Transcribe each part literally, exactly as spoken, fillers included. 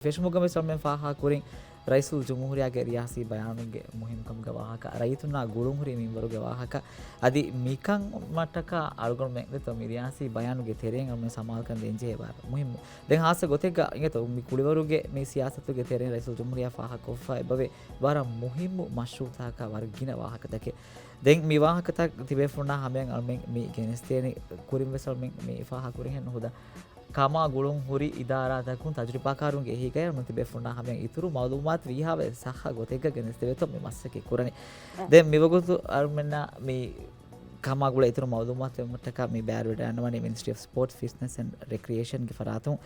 ފެށުމުގަ ވެސް އަޅުމެން ފާހަގަކުރިން ރައީސުލް ޖުމްހޫރިއްޔާގެ ރިޔާސީ ބަޔާނުގެ މުހިންމުކަމުގެ ވާހަކަ، ރައްޔިތުންނާ ގުޅުންހުރި މިންވަރުގެ ވާހަކަ، އަދި މިކަން މައްޓަކާ އަޅުގަނޑުމެން ދެތޯ މި ރިޔާސީ ބަޔާނުގެ ތެރެއިން އަޅުމެން ސަމާލުކަން ދޭންޖެހޭ ވަރަށް މުހިންމު. ދެން ހާއްސަ ގޮތެއްގަ އިނގޭތޯ މި ކުޅިވަރުގެ މި ސިޔާސަތުގެ ތެރެއިން ރައީސުލް ޖުމްހޫރިއްޔާ ފާހަގަކޮށްފަ އެބަވޭ ވަރަށް މުހިންމު މަޝްރޫއުތަކަކާ ވަރަށް ގިނަ ވާހަކަތަކެއް. ދެން މި ވާހަކަތައް ތިބޭފުޅުންނާ ހަމަޔަށް އަޅުމެން މި ގެނެސްދޭނެ. ކުރިން ވެސް އަޅުމެން މި ފާހަގަކުރިހެން ނުހުދާ ކަމާ ގުޅުން ހުރި އިދާރާތަކުން ތަޖުރިބާކާރުންގެ އެހީގައި އަޅުމެން ތިބޭފުޅުންނާ ހަމަޔަށް އިތުރު މައުލޫމާތު ވީހާވެސް ސައްހަ ގޮތެއްގަ ގެނެސްދެވޭތޯ މި މަސައްކަތް ކުރަނީ. ދެން މިވަގުތު އަޅުމެންނާ މި ކަމާ ގުޅޭ އިތުރު މައުލޫމާތު ދެއްވުމަށްޓަކާ މި ބައިވެރިވެވަޑައިގަންނަވަނީ މިނިސްޓްރީ އޮފް ސްޕޯޓްސް، ފިޓްނަސް އެންޑް ރެކްރިއޭޝަންގެ ފަރާތުން،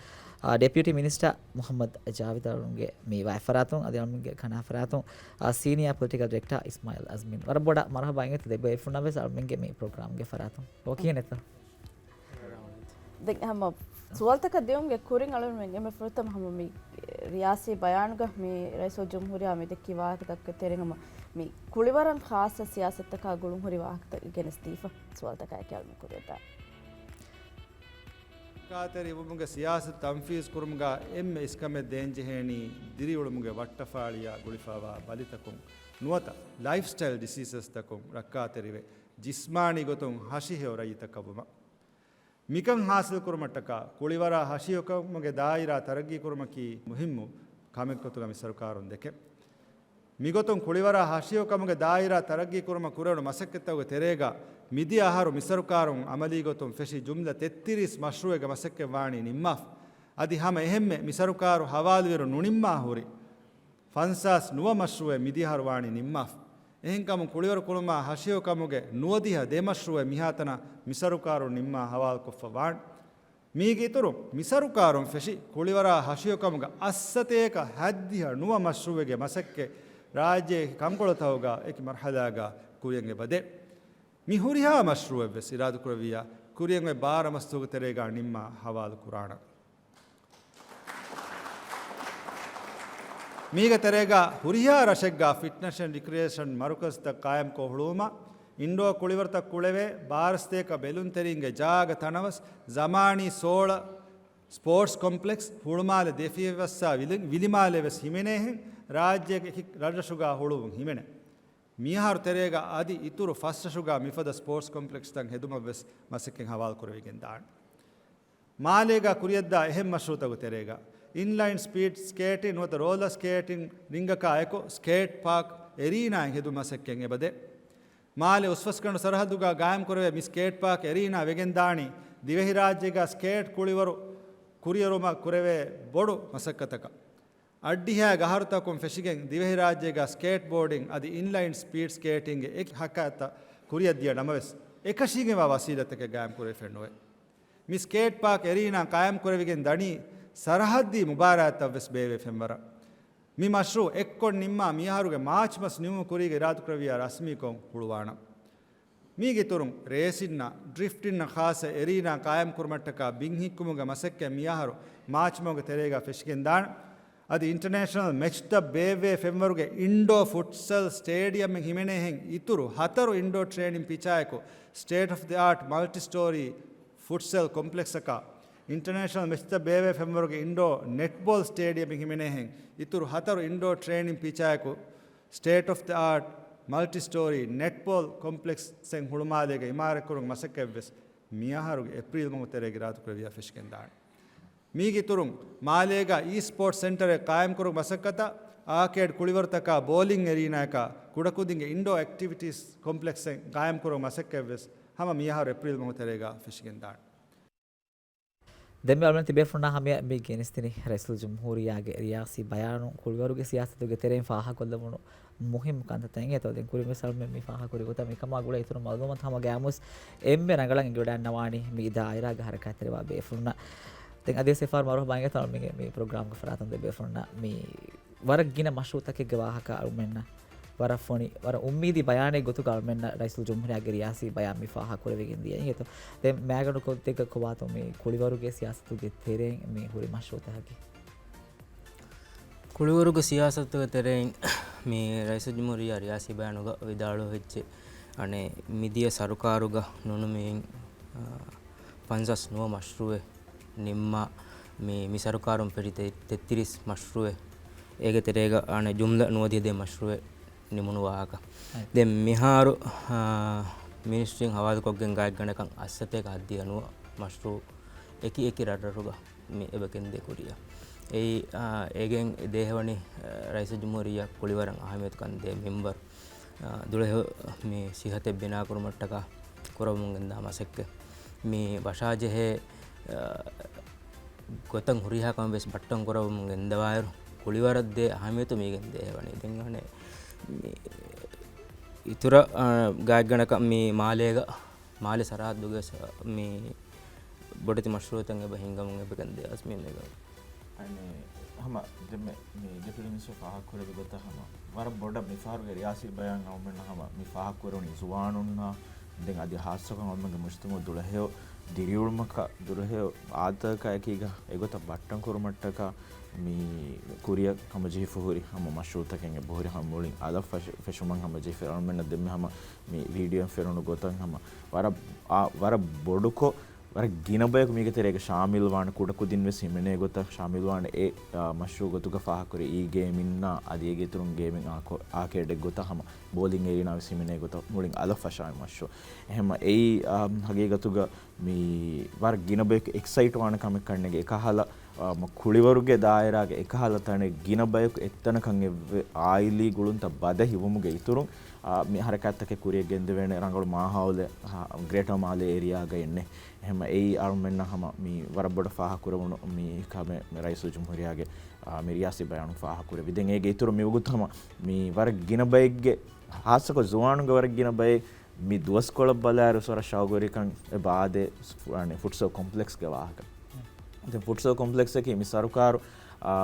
އާ، ޑެޕިއުޓީ މިނިސްޓަރ މުޙައްމަދު ޖާވިދު އަޅުންގެ މި ވާތް ފަރާތުން، އަދި އަޅުންގެ ކަނާ ފަރާތުން، އާ، ސީނިއާ ޕޮލިޓިކަލް ޑިރެކްޓަރ އިސްމާއިލް އަޒްމީން. ވަރަށް ބޮޑަށް މަރުޙަބާ އިނގޭތޯ ދެބޭފުޅުންނަށް ވެސް އަޅުމެންގެ މި ޕްރޮގްރާމްގެ ފަރާތުން. އޯކޭ ނެތޯ؟ ދެން ހަމަ ސުވާލުތަކަށް ދިޔުމުގެ ކުރިން އަޅުގަނޑުމެން އެންމެ ފުރަތަމަ ހަމަ މި ރިޔާސީ ބަޔާނުގަ މި ރައީސުލްޖުމްހޫރިއްޔާ މި ދެއްކި ވާހަކަތަކުގެ ތެރެއިން ހަމަ މި ކުޅިވަރަށް ޚާއްޞަ ސިޔާސަތުތަކާ ގުޅުންހުރި ވާހަކަތައް ގެނެސްދީފަ ސުވާލުތަކާއެކީ އަޅުގަނޑު ކުރިއަށްދާ. ރައްކާތެރިވުމުގެ ސިޔާސަތު ތަންފީޒު ކުރުމުގަ އެންމެ އިސްކަމެއް ދޭންޖެހޭނީ ދިރިއުޅުމުގެ ވައްޓަފާޅިއާ ގުޅިފަވާ ބަލިތަކުން ނުވަތަ ލައިފްސްޓައިލް ޑިސީޒަސްތަކުން ރައްކާތެރިވެ، ޖިސްމާނީ ގޮތުން ހަށިހެޔޮ ރައްޔިތަކަށް ވުމަށް. މިކަން ހާސިލްކުރުމަށްޓަކާ ކުޅިވަރާ ހަށިހެޔޮކަމުގެ ދާއިރާ ތަރައްގީކުރުމަކީ މުހިއްމު ކަމެއްގޮތުގަ މި ސަރުކާރުން ދެކެ. މިގޮތުން ކުޅިވަރާ ހަށިހެޔޮކަމުގެ ދާއިރާ ތަރައްގީކުރުމަށް ކުރެވުނު މަސައްކަތްތަކުގެ ތެރޭގަ މިދިޔަ އަހަރު މިސަރުކާރުން އަމަލީގޮތުން ފެށި ޖުމްލަ ތެއްތިރީސް މަޝްރޫއެއްގެ މަސައްކަތް ވާނީ ނިންމާފަ. އަދި ހަމަ އެހެންމެ މިސަރުކާރު ހަވާލުވިއިރު ނުނިންމާ ހުރި ފަންސާސް ނުވަ މަޝްރޫއެއް މިދިޔަ އަހަރު ވާނީ ނިންމާފަ. އެހެންކަމުން ކުޅިވަރު ކުޅުމާ ހަށިހެޔޮކަމުގެ ނުވަދިހަ ދެ މަޝްރޫއެއް މިހާތަނަށް މިސަރުކާރުން ނިންމާ ހަވާލުކޮށްފަ ވާނެ. މީގެ އިތުރުން މިސަރުކާރުން ފެށި ކުޅިވަރާ ހަށިހެޔޮކަމުގެ އަށްސަތޭކަ ހަތްދިހަ ނުވަ މަޝްރޫއެއްގެ މަސައްކަތް ރާއްޖޭގެ ކަންކޮޅުތަކުގަ އެކި މަރުޙަލާގަ ކުރިއަށް އެބަދޭ. މި ހުރިހާ މަޝްރޫއެއްވެސް އިރާދަކުރެއްވިއްޔާ ކުރިއަށް އޮތް ބާރަ މަސްތުގެ ތެރޭގަ ނިންމާ ހަވާލު ކުރާނަން. މީގެ ތެރޭގަ ހުރިހާ ރަށެއްގަ ފިޓްނަސް އެންޑް ރިކްރިއޭޝަން މަރުކަޒުތައް ޤާއިމްކޮށް ހުޅުވުމަށް، އިންޑޯ ކުޅިވަރުތައް ކުޅެވޭ، ބާރަ ސަތޭކަ ބެލުންތެރިންގެ ޖާގަ ތަނަވަސް، ޒަމާނީ ސޯޅަ ސްޕޯޓްސް ކޮމްޕްލެކްސް، ހުޅުމާލެ ދެފިޔަވަސްސާ ވިލި-، ވިލިމާލެ ވެސް ހިމެނޭހެން، ރާއްޖޭގެ އެކި ރަށްރަށުގަ ހުޅުވުން ހިމެނޭ. މިއަހަރު ތެރޭގަ އަދި އިތުރު ފަސް ރަށުގަ މިފަދަ ސްޕޯޓްސް ކޮމްޕްލެކްސްތައް ހެދުމަށް ވެސް މަސައްކަތް ހަވާލުކުރެވިގެން ދާނެ. މާލޭގަ ކުރިއަށްދާ އެހެން މަޝްރޫއުތަކުގެ ތެރޭގަ، އިންލައިން ސްޕީޑް ސްކޭޓިން ނުވަތަ ރޯލަ ސްކޭޓިން ރިންގަކާ އެކު، ސްކޭޓް ޕާކް އެރީނާއެއް ހެދުމަށް މަސައްކަތް އެބަދޭ. މާލެ އުސްފަސްގަނޑު ސަރަހައްދުގަ ގާއިމްކުރެވޭ މި ސްކޭޓް ޕާކް އެރީނާ ވެގެންދާނީ، ދިވެހިރާއްޖޭގަ ސްކޭޓް ކުޅިވަރު ކުރިއެރުމަށް ކުރެވޭ ބޮޑު މަސައްކަތަކަށް. އަށްޑިހައިގެ އަހަރުތަކުން ފެށިގެން ދިވެހިރާއްޖޭގަ ސްކޭޓް ބޯޑިން އަދި އިންލައިން ސްޕީޑް ސްކޭޓިންގެ އެކި ހަރަކާތްތައް ކުރިއަށްދިޔަ ނަމަވެސް، އެކަށީގެންވާ ވަސީލަތްތަކެއް ގާއިމްކުރެވިފައެއްނުވޭ. މި ސްކޭޓް ޕާކް އެރީނާ ޤާއިމްކުރެވިގެން ދަނީ ސަރަހައްދީ މުބާރާތްތައްވެސް ބޭއްވޭ ފެންވަރަށް. މި މަޝްރޫއު އެއްކޮށް ނިންމާ މިއަހަރުގެ މާޗް މަސް ނިމުމުގެ ކުރީގަ އިރާދަކުރެއްވިއްޔާ ރަސްމީކޮށް ހުޅުވާނަން. މީގެ އިތުރުން ރޭސިންއަށް، ޑްރިފްޓިންއަށް ޚާއްޞަ އެރީނާ ޤާއިމްކުރުމަށްޓަކާ ބިން ހިއްކުމުގެ މަސައްކަތް މިއަހަރު މާޗްމަހުގެ ތެރޭގަ ފެށިގެންދާނެ. އަދި އިންޓަރނޭޝަނަލް މެޗްތައް ބޭއްވޭ ފެންވަރުގެ އިންޑޯ ފުޓްސަލް ސްޓޭޑިއަމެއް ހިމެނޭހެން އިތުރު ހަތަރު އިންޑޯ ޓްރޭނިން ޕިޗާއެކު ސްޓޭޓް އޮފް ދި އާޓް މަލްޓި ސްޓޯރީ ފުޓްސަލް ކޮމްޕްލެކްސްއަކާ، އިންޓަރނޭޝަނަލް މެޗްތައް ބޭއްވޭ ފެންވަރުގެ އިންޑޯ ނެޓްބޯލް ސްޓޭޑިއަމެއް ހިމެނޭހެން އިތުރު ހަތަރު އިންޑޯ ޓްރޭނިން ޕިޗާއެކު ސްޓޭޓް އޮފް ދި އާޓް މަލްޓި ސްޓޯރީ ނެޓްބޯލް ކޮމްޕްލެކްސްއެއް ހުޅުމާލޭގަ އިމާރަތްކުރުމަށް މަސައްކަތްވެސް މިއަހަރުގެ އޭޕްރީލް މަހު ތެރޭގަ އިރާދަކުރެއްވިއްޔާ ފެށިގެންދާނެ. މީގެ އިތުރުން މާލޭގަ އީސްޕޯޓްސް ސެންޓަރެއް ޤާއިމްކުރުމަށް މަސައްކަތަށް އާކޭޑް ކުޅިވަރުތަކާ ބޯލިން އެރީނާއަކާ ކުޑަކުދިންގެ އިންޑޯ އެކްޓިވިޓީސް ކޮމްޕްލެކްސްއެއް ޤާއިމްކުރުމަށް މަސައްކަތްވެސް ހަމަ މިއަހަރު އޭޕްރީލް މަހު ތެރޭގަ ފެށިގެންދާނެ. ދެންމެ އަޅުމެން ތިބޭފުޅުންނާ ހަމަޔަށް މި ގެނެސްދިނީ ރައީސުލްޖުމްހޫރިއްޔާގެ ރިޔާސީ ބަޔާނު ކުޅިވަރުގެ ސިޔާސަތުގެ ތެރެއިން ފާހަގަކޮށްލެވުނު މުހިއްމު ކަންތައްތައް އިނގޭތޯ. ދެން ކުރިން ވެސް އަޅުމެން މި ފާހަގަކުރި ގޮތަށް މިކަމާ ގުޅޭ އިތުރު މައުލޫމާތު ހަމަ ގައިމުވެސް އެންމެ ރަނގަޅަށް އެނގިވަޑައިގަންނަވާނީ މި ދާއިރާގެ ހަރަކާތްތެރިވާ ބޭފުޅުންނަށް. ދެން އަދިވެސް އެއްފަހަރު މަރުޙަބާ އިނގޭތޯ އަޅުމެންގެ މި ޕްރޮގްރާމްގެ ފަރާތުން ދެ ބޭފުޅުންނަށް މި ވަރަށް ގިނަ މަޝްރޫއުތަކެއްގެ ވާހަކަ އަޅުމެންނަށް ވަރަށް ފޮނި، ވަރަށް އުއްމީދީ ބަޔާނެއް ގޮތުގަ އަޅުމެންނަށް ރައީސުލްޖުމްހޫރިއްޔާގެ ރިޔާސީ ބަޔާން މި ފާހަގަކުރެވިގެން ދިޔަ އިނގޭތޯ. ދެން މައިގަނޑު ކޮށްދެއްކަ ކޮބާތޯ މި ކުޅިވަރުގެ ސިޔާސަތުގެ ތެރެއިން މި ހުރި މަޝްރޫއުތަކަކީ؟ ކުޅިވަރުގެ ސިޔާސަތުގެ ތެރެއިން މި ރައީސުލްޖުމްހޫރިއްޔާ ރިޔާސީ ބަޔާނުގަ ވިދާޅުވެއްޖެ، އަނެއް މިދިޔަ ސަރުކާރުގަ ނުނުމިއިން، އާ، ފަންސާސް ނުވަ މަޝްރޫއެއް ނިންމާ، މި، މި ސަރުކާރުން ފެށި ތެ-، ތެއްތިރީސް މަޝްރޫއެއް، އޭގެ ތެރޭގަ އަނެއް ޖުމްލަ ނުވަދިހަ ދޭ މަޝްރޫއެއް ނިމުނު ވާހަކަ. ދެން މިހާރު، އާ، މިނިސްޓްރީން ހަވާލުކޮށްގެން ގާތްގަނޑަކަށް އަށްސަތޭކަ ހައްދިހަ ނުވަ މަޝްރޫއު އެކި އެކި ރަށްރަށުގަ މި އެބަ ގެންދޭ ކުރިއަށް. އެއީ، އާ، އޭގެން ދޭހަވަނީ، އާ، ރައީސުލްޖުމްހޫރިއްޔާ ކުޅިވަރަށް އަހައްމިޔަތުކަން ދޭ މިންވަރު، އާ، ދުޅަހެޔޮ މި ސިއްހަތެއް ބިނާކުރުމަށްޓަކާ ކުރަމުން ގެންދާ މަސައްކަތް. މި ވަށާޖެހޭ، އާ، ގޮތަށް ހުރިހާ ކަމެއް ވެސް ބައްޓަން ކުރަމުން ގެންދަވާއިރު، ކުޅިވަރަށް ދޭ އަހައްމިޔަތު މީގެން ދޭހަވަނީ. ދެން އަނެއް މި އިތުރަށް، އާ، ގާތްގަނޑަކަށް މި މާލޭގަ، މާލެ ސަރަހައްދުގެ ސަ-، މި ބޮޑެތި މަޝްރޫއުތައް އެބަ ހިންގަމުން އެބަ ގެންދޭ އަސްމީން އެގަ. އަނެއް ހަމަ ދެންމެ މި ޑެޕިއުޓީ މިނިސްޓަރ ފާހަގަކުރެއްވި ގޮތަށް ހަމަ ވަރަށް ބޮޑަށް މިފަހަރުގެ ރިޔާސީ ބަޔާން އަޅުމެންނަށް ހަމަ މި ފާހަގަކުރެވުނީ ޒުވާނުންނާ ދެން އަދި ހާއްސަކޮށް އަޅުމެންގެ މުޖްތަމައު ދުޅަހެޔޮ ދިރިއުޅުމަކަށް ދުޅަހެޔޮ އާދަތަކަށް އެކީގަ އެގޮތަށް ބައްޓަން ކުރުމަށްޓަކާ މި ކުރިއަށް ހަމަޖެހިފަ ހުރި ހަމަ މަޝްރޫއުތަކެއް އެބަހުރި ހަމަ މުޅިން އަލަށް ފަށ-، ފެށުމަށް ހަމަޖެހިފަ އަޅުމެންނަށް ދެންމެ ހަމަ މި ވީޑިއޯއިން ފެނުނު ގޮތަށް ހަމަ ވަރަށް، އާ، ވަރަށް ބޮޑުކޮށް ވަރަށް ގިނަ ބަޔަކު މީގެ ތެރޭގަ ޝާމިލް ވާނެ، ކުޑަކުދިން ވެސް ހިމެނޭ ގޮތަށް ޝާމިލް ވާނެ. އެ، އާ، މަޝްރޫއު ގޮތުގަ ފާހަގަކުރި އީ ގޭމިންނާ އަދި އޭގެ އިތުރުން ގޭމިން އާކޯ-، އާކޭޑެއް ގޮތަށް ހަމަ ބޯލިން އެރީނާ ވެސް ހިމެނޭ ގޮތަށް މުޅިން އަލަށް ފަށާ މަޝްރޫއު. އެހެންމަ އެއީ، އާ، ހަގީގަތުގަ މި ވަރަށް ގިނަ ބަޔަކު އެކްސައިޓް ވާނެ ކަމެއް ކަންނޭނގެ. އެކަހަލަ، އާ، މަ-، ކުޅިވަރުގެ ދާއިރާގެ އެކަހަލަ ތަނެއް ގިނަ ބަޔަކު އެއްތަނަކަށް އެއްވެ އާއިލީ ގުޅުންތައް ބަދަ ހިވުމުގެ އިތުރުން، އާ، މި ހަރަކާތްތަކެއް ކުރިއަށް ގެންދެވޭނެ ރަނގަޅު މާހައުލެއް، އާ، ގްރޭޓަރ މާލޭ އޭރިއާގައި އެންނެ. އެހެންމަ އެއީ އަޅުމެންނަށް ހަމަ މި ވަރަށް ބޮޑަށް ފާހަގަކުރެވުނު މި ކަމެއް މި ރައީސުލްޖުމްހޫރިއްޔާގެ، އާ، މި ރިޔާސީ ބަޔާނުން ފާހަގަކުރެވި. ދެން އޭގެ އިތުރު މިވަގުތު ހަމަ މި ވަރަށް ގިނަ ބައެއްގެ، ހާއްސަކޮށް ޒުވާނުންގެ ވަރަށް ގިނަ ބައެއް މި ދުވަސްކޮޅަށް ބަލާއިރު ވަރަށް ޝައުގުވެރިކަން އެބަ އާދޭ ފު-، އަނެއް ފުޓްސަލް ކޮމްޕްލެކްސްގެ ވާހަކަ. ދެން ފުޓްސަލް ކޮމްޕްލެކްސްއަކީ މި ސަރުކާރު، އާ،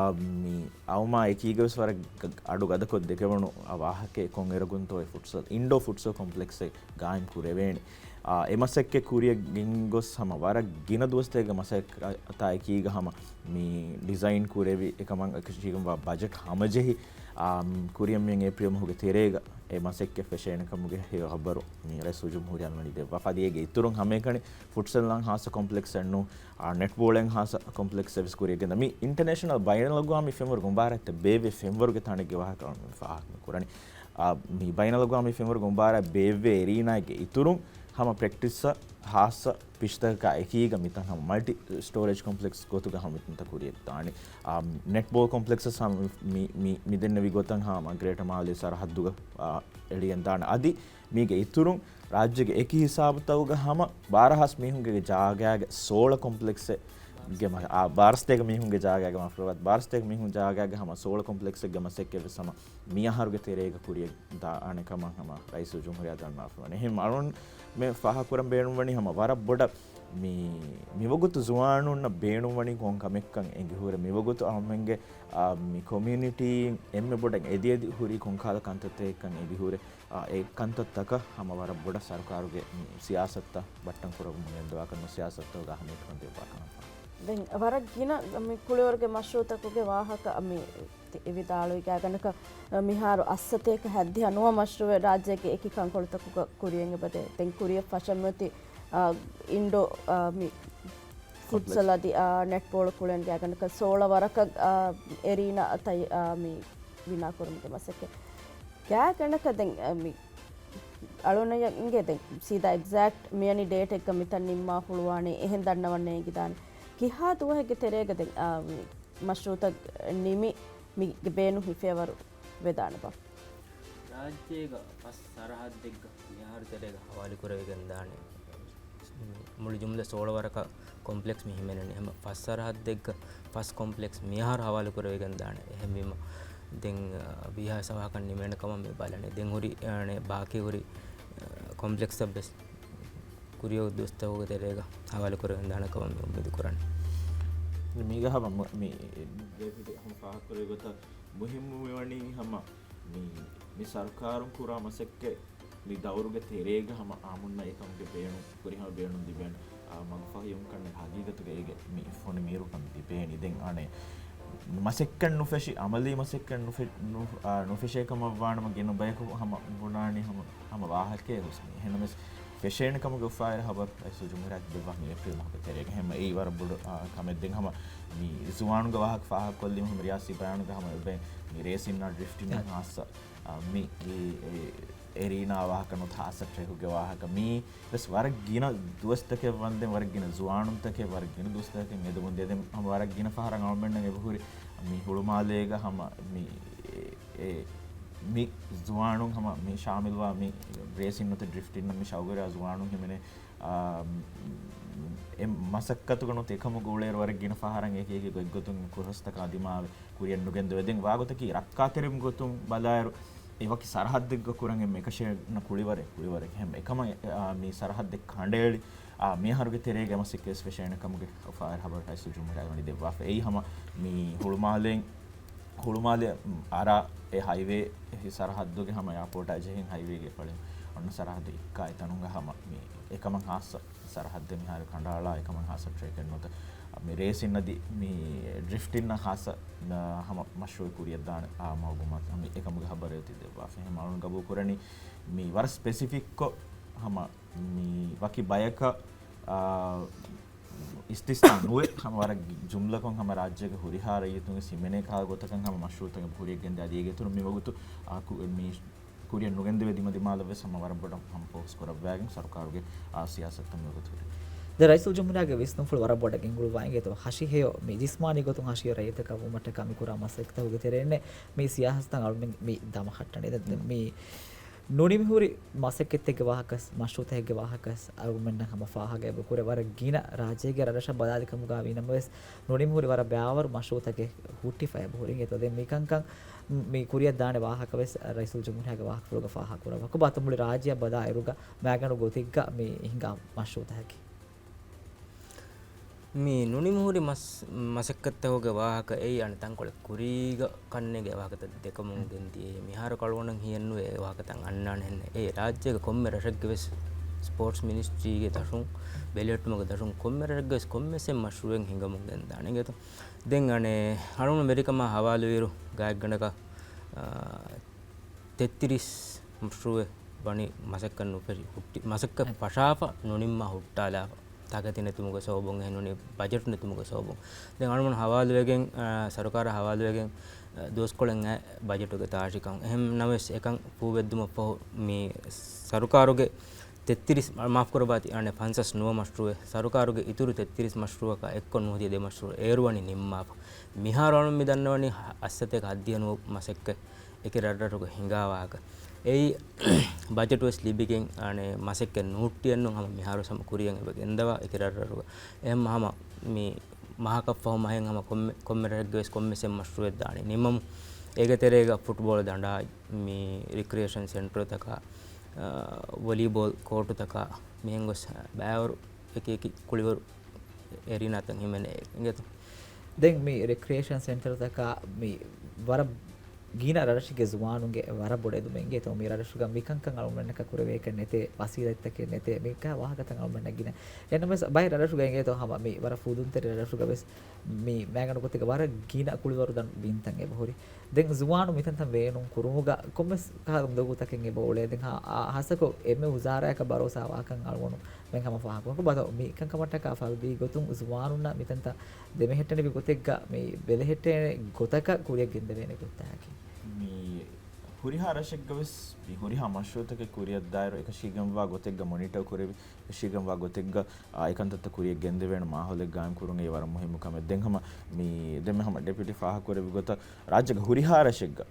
މި އައުމާ އެކީގަވެސް ވަރަށް ގަ-، އަޑު ގަދަކޮށް ދެކެވުނު އާ ވާހަކައެއް. ކޮންއިރަކުންތޯ އެ ފުޓްސަލް، އިންޑޯ ފުޓްސަލް ކޮމްޕްލެކްސްއެއް ގާއިމް ކުރެވޭނެ. އާ، އެ މަސައްކަތް ކުރިއަށް ގެންގޮސް ހަމަ ވަރަށް ގިނަ ދުވަސްތަކެއްގެ މަސައްކަތާ އެކީގަ ހަމަ މި ޑިޒައިން ކުރެވި އެކަމަށް އެކަށީގެންވާ ބަޖެޓް ހަމަޖެހި، އާ، ކުރިއަށް މިއަން އޭޕްރީލް މަހުގެ ތެރޭގަ އެ މަސައްކަތް ފެށޭނެ ކަމުގެ ހެޔޮ ހަބަރު މި ރައީސުލްޖުމްހޫރިއްޔާ ވަނީ ދެއްވާފަ. އަދި އޭގެ އިތުރުން ހަމައެކަނި ފުޓްސަލްއަށް ހާއްސަ ކޮމްޕްލެކްސްއެއް ނޫން، އާ، ނެޓްބޯޅައަށް ހާއްސަ ކޮމްޕްލެކްސްއެއް ވެސް ކުރިއަށް ގެންދާ. މި އިންޓަރނޭޝަނަލް ބައިނަލްއަގުވާމީ ފެންވަރުގެ މުބާރާތްތައް ބޭއްވޭ ފެންވަރުގެ ތަނެއްގެ ވާހަކަ މި ފާހަގަ ކުރަނީ. އާ، މި ބައިނަލްއަގުވާމީ ފެންވަރުގެ މުބާރާތް ބޭއްވޭ އެރީނާގެ އިތުރުން ހަމަ ޕްރެކްޓިސްއަށް ހާއްސަ ޕިޗްތަކަކާ އެކީގަ މިތަން ހަމަ މަލްޓި ސްޓޯރޭޖް ކޮމްޕްލެކްސް ގޮތުގަ ހަމަ މިތަންތައް ކުރިއަށް ދާނެ. އާ، ނެޓްބޯޅަ ކޮމްޕްލެކްސް ހަމަ މި، މި، މި ދެންނެވި ގޮތަށް ހަމަ ގްރޭޓަ މާލޭ ސަރަހައްދުގަ، އާ، އެޅިގެން ދާނެ. އަދި މީގެ އިތުރުން ރާއްޖޭގެ އެކި ހިސާބުތަކުގަ ހަމަ ބާރަ ހާސް މީހުންގެ ޖާގައިގެ ސޯޅަ ކޮމްޕްލެކްސްގެ މަ-، އާ، ބާރަ ސަތޭކަ މީހުންގެ ޖާގައިގެ މާފުރަވާ، ބާރަ ސަތޭކަ މީހުން ޖާގައިގެ ހަމަ ސޯޅަ ކޮމްޕްލެކްސްގެ މަސައްކަތް ވެސް ހަމަ މި އަހަރުގެ ތެރޭގަ ކުރިއަށް ދާނެ ކަމަށް ހަމަ ރައީސުލްޖުމްހޫރިއްޔާ ދަންނަވާފަވަނީ. އެހެން އަޅުން މެ ފާހަގަކުރަން ބޭނުންވަނީ ހަމަ ވަރަށް ބޮޑަށް މި، މިވަގުތު ޒުވާނުންނަށް ބޭނުންވަނީ ކޮން ކަމެއްކަން އެނގިހުރެ، މިވަގުތު އަޅުމެންގެ، އާ، މި ކޮމިއުނިޓީން އެންމެ ބޮޑަށް އެދި އެދި ހުރީ ކޮންކަހަލަ ކަންތައްތަކެއްކަން އެނގިހުރެ، އާ، އެ ކަންތައްތަކަށް ހަމަ ވަރަށް ބޮޑަށް ސަރުކާރުގެ މި ސިޔާސަތުތައް ބައްޓަން ކުރަމުން ގެންދަވާކަށް ނު ސިޔާސަތުތަކުގަ އަހަމިއްޔަތުކަން ދެއްވާކަން. ދެން ވަރަށް ގިނަ މި ކުޅިވަރުގެ މަޝްރޫއުތަކުގެ ވާހަކަ މި ތި-، ވިދާޅުވި ގާތްގަނޑަކަށް މިހާރު އަށްސަތޭކަ ހައްދިހަ ނުވަ މަޝްރޫއެއް ރާއްޖޭގެ އެކި ކަންކޮޅުތަކުގަ ކުރިއަށް އެބަދޭ. ދެން ކުރިއަށް ފަށަން އޮތީ، އާ، އިންޑޯ، އާ، މި ކޮމްޕްލެކްސް. ފުޓްސަލް އަދި، އާ، ނެޓްބޯޅަ ކުޅެން ގާތްގަނޑަކަށް ސޯޅަ ވަރަކަށް، އާ، އެރީނާ ތައް-، އާ، މި ބިނާކުރުމުގެ މަސައްކަތް. ގާތްގަނޑަކަށް ދެން، އަ، މި އަޅުނަޔަށް އިނގޭ ދެން ސީދާ އެގްޒެކްޓް މިއަނި ޑޭޓެއްގަ މިތަން ނިންމާފުޅުވާނެ، އެހެން ދަންނަވަން ނޭނގިދާނެ. ކިހާ ދުވަހެއްގެ ތެރޭގަ ދެން، އަ، މި މަޝްރޫއުތައް ނިމި މީގެ ބޭނުން ހިފޭވަރު ވެދާނެބާ؟ ރާއްޖޭގަ ފަސް ސަރަހައްދެއްގަ މިހާރު ތެރޭގަ ހަވާލުކުރެވިގެންދާނެ. މުޅި ޖުމްލަ ސޯޅަ ވަރަކަށް ކޮމްޕްލެކްސް މި ހިމެނެނީ. ހަމަ ފަސް ސަރަހައްދެއްގަ ފަސް ކޮމްޕްލެކްސް މިހާރު ހަވާލުކުރެވިގެންދާނެ. އެހެންވީމަ، ދެން، އަ، ވީހާވެސް އަވަހަކަށް ނިމޭނެ ކަމަށް މި ބަލަނީ. ދެން ހުރި، އަނެއް، ބާކީ ހުރި، އަ، ކޮމްޕްލެކްސްތައް ވެސް ކުރިއަށް ދުވަސްތަކުގެ ތެރޭގަ ހަވާލުކުރެވިގެންދާނެ ކަމަށް މި އުއްމީދު ކުރަނީ. މީގަ ހަމަ މު-، މި ޑޭވިޑް ހަމަ ފާހަގަކުރެއްވި ގޮތަށް މުހިއްމު މިވަނީ ހަމަ މި، މި ސަރުކާރުން ކުރާ މަސައްކަތް މި ދައުރުގެ ތެރޭގަ ހަމަ އާއްމުންނަށް އެކަމުގެ ބޭނުން، ފުރިހަމަ ބޭނުން ލިބޭނެ، އާ، މަގުފަހިޔުން ކަންނެ ހަގީގަތުގަ އޭގެ މި ފޮނި މީރުކަން ލިބޭނީ. ދެން އަނެއް މަސައްކަތް ނުފެށި، އަމަލީ މަސައްކަތް ނުފެ-، ނު-، އާ، ނުފެށޭ ކަމަށް ވާނަމަ ގިނަ ބަޔަކު ހަމަ ބުނާނީ ހަމަ، ހަމަ ވާހަކައެއް ހުސްނީ. އެހެންނަމަވެސް ފެށޭނެ ކަމުގެ އުފާވެރި ހަބަރު ރައީސުލްޖުމްހޫރިއްޔާ ދެއްވާ މި އޭޕްރީލް މަހުގެ ތެރޭގަ. ހަމަ އެއީ ވަރަށް ބޮޑު، އާ، ކަމެއް. ދެން ހަމަ މި ޒުވާނުގެ ވާހަކަ ފާހަގަކޮށްލީމަ ހަމަ ރިޔާސީ ބަޔާނުގަ ހަމަ އެބަ މި ރޭސިން އާ ޑްރިފްޓިން އާ. ހާއްސަ، އާ، މި އެ، އެ، އެރީނާ ވާހަކަ ނުވަތަ ހާއްސަ ޓްރެކުގެ ވާހަކަ މީ ވެސް ވަރަށް ގިނަ ދުވަސްތަކެއް ވަންދެން ވަރަށް ގިނަ ޒުވާނުންތަކެއް ވަރަށް ގިނަ ދުވަސްތަކެއް އެދުމުން ދިޔަ. ދެން ހަމަ ވަރަށް ގިނަ ފަހަރަށް އަޅުމެންނަށް އެބަހުރި މި ހުޅުމާލޭގަ ހަމަ މި އެ، އެ، މި ޒުވާނުން ހަމަ މި ޝާމިލްވާ މި ރޭސިން ނުވަތަ ޑްރިފްޓިން މި ޝައުގުވެރި ޒުވާނުން ހިމެނޭ، އާ، އެ މަސައްކަތުގަ ނުވަތަ އެކަމުގަ އުޅޭއިރު ވަރަށް ގިނަ ފަހަރަށް އެކި އެކި ގޮތްގޮތުން ކުރަސްތަކާ ދިމާވެ ކުރިއަށް ނުގެންދެވޭ. ދެން ވާގޮތަކީ ރައްކާތެރި ގޮތުން ބަލާއިރު އެ ވަކި ސަރަހައްދެއްގަ ކުރަން އެންމެ އެކަށޭނަ ކުޅިވަރެއް، ކުޅިވަރެއް. އެހެން އެކަމަށް، އާ، މި ސަރަހައްދެއް ކަނޑައެޅި، އާ، މިއަހަރުގެ ތެރޭގަ މަސައްކަތް ވެސް ފެށޭނެ ކަމުގެ ފާހަގަ ހަބަރު ރައީސުލްޖުމްހޫރިއްޔާ ވަނީ ދެއްވާފަ. އެއީ ހަމަ މި ހުޅުމާލެ، ހުޅުމާލެ އަރާ އެ ހައިވޭ ސަރަހައްދުގެ ހަމަ އެއާޕޯޓާ ޖެހިން ހައިވޭގެ ފަޅިން އޮންނަ ސަރަހައްދު އިއްކާ އެތަނުގަ ހަމަ މި އެކަމަށް ހާއްސަ ސަރަހައްދެއް މިހާރު ކަނޑައަޅާ އެކަމަށް ހާއްސަ ޓްރެކެއް ނުވަތަ މި ރޭސިން އަދި މި ޑްރިފްޓިން އަށް ހާއްސަ، އާ، ހަމަ މަޝްރޫއެއް ކުރިއަށްދާނެ އާ މައުލޫމާތު ހަމަ އެކަމުގެ ހަބަރެއް އޮތީ ދެއްވާފަ. އެހެން އަޅުން ގަބޫލު ކުރަނީ މި ވަރަށް ސްޕެސިފިކްކޮށް ހަމަ މި ވަކި ބަޔަކަށް، އާ، އިސްތިސްނާ ނުވެ ހަމަ ވަރަށް ޖުމްލަކޮށް ހަމަ ރާއްޖޭގެ ހުރިހާ ރައްޔިތުންގެ ހިމެނޭ ކަހަލަ ގޮތަކަށް ހަމަ މަޝްރޫއުތަކެއް ކުރިއަށް ގެންދާ އަދި އޭގެ އިތުރުން މި ވަގުތު، އާ، ކު-، މި ކުރިއަށް ނުގެންދެވޭ ދިމަދިމާލަށް ވެސް ހަމަ ވަރަށް ބޮޑަށް ހަމަ ފޯކަސް ކުރައްވާގެން ސަރުކާރުގެ، އާ، ސިޔާސަތު މިވަގުތު ހުރި. ދެ ރައީސުލްޖުމްހޫރިއްޔާގެ ވިސްނުންފުޅު ވަރަށް ބޮޑަށް ގެންގުޅުއްވާ އިނގޭތޯ ހަށި ހެޔޮ މި ޖިސްމާނީ ގޮތުން ހަށި ހެޔޮ ރައްޔިތަކާ ވުމަށްޓަކާ މި ކުރާ މަސައްކަތްތަކުގެ ތެރެއިންނޭ މި ސިޔާސަތުތައް އަޅުމެން މި ދަމަ ކައްޓަނީ. ދެން މި ނުނިމިހުރި މަސައްކަތްތަކެއްގެ ވާހަކަ، މަޝްރޫއުތަކެއްގެ ވާހަކަ އަޅުމެންނަށް ހަމަ ފާހަގަ އެބަ ކުރޭ. ވަރަށް ގިނަ ރާއްޖޭގެ ރަށްރަށަށް ބަލާލި ކަމުގަ ވީނަމަވެސް ނުނިމިހުރި ވަރަށް ބައިވަރު މަޝްރޫއުތަކެއް ހުއްޓިފަ އެބަ ހުރި އިނގޭތޯ. ދެން މިކަންކަން މި ކުރިއަށްދާނެ ވާހަކަވެސް ރައީސުލްޖުމްހޫރިއްޔާގެ ވާހަކަފުޅުގަ ފާހަގަކުރައްވާ. ކޮބާތޯ މުޅި ރާއްޖެއަށް ބަލާއިރުގަ މައިގަނޑު ގޮތެއްގަ މި ހިނގާ މަޝްރޫއުތަކަކީ؟ މި ނުނިމިހުރި މަސް-، މަސައްކަތްތަކުގެ ވާހަކަ އެއީ އަނެއް ތަންކޮޅެއް ކުރީގަ ކަންނޭނގެ ވާހަކަތައް ދެކަމުން ގެންދިޔައީ. މިހާރު އަޅުގަނޑަށް ހިޔެއްނުވޭ އެ ވާހަކަތައް އަންނާނެހެން. އެ ރާއްޖޭގެ ކޮންމެ ރަށެއްގެ ވެސް ސްޕޯޓްސް މިނިސްޓްރީގެ ދަށުން، ބެލެހެއްޓުމުގެ ދަށުން ކޮންމެ ރަށެއްގެ ވެސް ކޮންމެސް މަޝްރޫއެއް ހިނގަމުން ގެންދާނެ އިނގޭތޯ. ދެން އަނެއް އަޅުގަނޑު ވެރިކަމާ ހަވާލުވިއިރު ގާތްގަނޑަކަށް، އާ، ތެއްތިރީސް މަޝްރޫއެއް ވަނީ މަސައްކަތް ނުފެށި ހުއްޓި، މަސައްކަތް ފަށާފަ ނުނިންމާ ހުއްޓާލާފަ. ތަކެތި ނެތުމުގެ ސަބަބުން އެހެން ނޫނީ ބަޖެޓު ނެތުމުގެ ސަބަބުން. ދެން އަޅުގަނޑު ހަވާލުވެގެން، އާ، ސަރުކާރަށް ހަވާލުވެގެން، އާ، ދުވަސްކޮޅެއް އައި ބަޖެޓުގެ ތާށިކަން. އެހެން ނަމަވެސް އެކަން ފޫބެއްދުމަށްފަހު މި ސަރުކާރުގެ ތެއްތިރީސް، މާފްކުރައްވާތި، އަނެއް ފަންސާސް ނުވަ މަޝްރޫއެއް ސަރުކާރުގެ އިތުރު ތެއްތިރީސް މަޝްރޫއަކާ އެއްކޮށް ނުހަދިޔަ ދެ މަޝްރޫއެއް އޭރު ވަނީ ނިންމާފަ. މިހާރު އަޅުން މި ދަންނަވަނީ ހަ-، އައްސަތޭކަ ހަތްދިހަ ނުވަ މަސައްކަތް އެކި ރަށްރަށުގަ ހިނގާ ވާހަކަ. އެއީ ބަޖެޓު ވެސް ލިބިގެން، އަނެއް މަސައްކަތް ނުހުއްޓިއެއްނު ހަމަ މިހާރު ހަމަ ކުރިއަށް އެބަ ގެންދަވާ އެކި ރަށްރަށުގަ. އެހެން ހަމަ މި މަހަކަށްފަހު މަހެއް ހަމަ ކޮންމެ، ކޮންމެ ރަށެއްގެ ވެސް ކޮންމެސް އެއް މަޝްރޫއެއް ދާނީ. ނިމަމު އޭގެ ތެރޭގަ ފުޓްބޯޅަ ދަނޑާ، މި ރިކްރިއޭޝަން ސެންޓަރުތަކާ، އާ، ވޮލީބޯލް ކޯޓުތަކާ، މިހެން ގޮސް ބައިވަރު އެކި އެކި ކުޅިވަރު އެރީނާތައް ހިމެނޭ އިނގޭތޯ. ދެން މި ރެކްރިއޭޝަން ސެންޓަރުތަކާ މި ވަރަށް ގިނަ ރަށްރަށުގެ ޒުވާނުންގެ ވަރަށް ބޮޑު އެދުމެއް އިނގޭތޯ. މި ރަށްރަށުގަ މިކަންކަން އަޅުގަނޑަކަށް ކުރެވޭކަށް ނެތޭ، ވަސީލަތްތަކެއް ނެތޭ، މިކާ ވާހަކަތައް އަޅުގަނޑަށް ގިނަ. އެހެންނަމަވެސް ބައެއް ރަށްރަށުގަ އިނގޭތޯ ހަމަ މި ވަރަށް ފުދުންތެރި ރަށްރަށުގަ ވެސް މި މައިގަނޑު ގޮތެއްގަ ވަރަށް ގިނަ ކުޅިވަރު ދަން ބިންތައް އެބަހުރި. ދެން ޒުވާނު މިތަންތަން ބޭނުން ކުރުމުގަ ކޮންމެސް ކަހަލަ އުނދަގޫތަކެއް އެބަ އުޅޭ. ދެން ހާ-، އާ، ހާއްސަކޮށް އެންމެ ވުޒާރާއަކަށް ބަރޯސާ ވާކަން އަޅުގަނޑު މެން ހަމަ ފާހަގަކުރަން. ކޮބާތޯ މިކަންކަމަށްޓަކާ ފަރުދީ ގޮތުން ޒުވާނުންނަށް މިތަންތައް ދެމެހެއްޓެނިވި ގޮތެއްގަ މި ބެލެހެއްޓޭނެ ގޮތަކަށް ކުރިއަށް ގެންދެވޭނެ ގޮތްތަކަކީ. މި ހުރިހާ ރަށެއްގަ ވެސް މި ހުރިހާ މަޝްރޫއުތަކެއް ކުރިއަށްދާއިރު އެކަށީގެންވާ ގޮތެއްގަ މޮނިޓަރ ކުރެވި، އެކަށީގެންވާ ގޮތެއްގަ، އާ، އެކަންތައްތައް ކުރިއަށް ގެންދެވޭނެ މާހައުލެއް ގާއިމް ކުރުން އެއީ ވަރަށް މުހިއްމު ކަމެއް. ދެން ހަމަ މި، ދެންމެ ހަމަ ޑެޕިއުޓީ ފާހަގަކުރެއްވި ގޮތަށް ރާއްޖޭގެ ހުރިހާ ރަށެއްގަ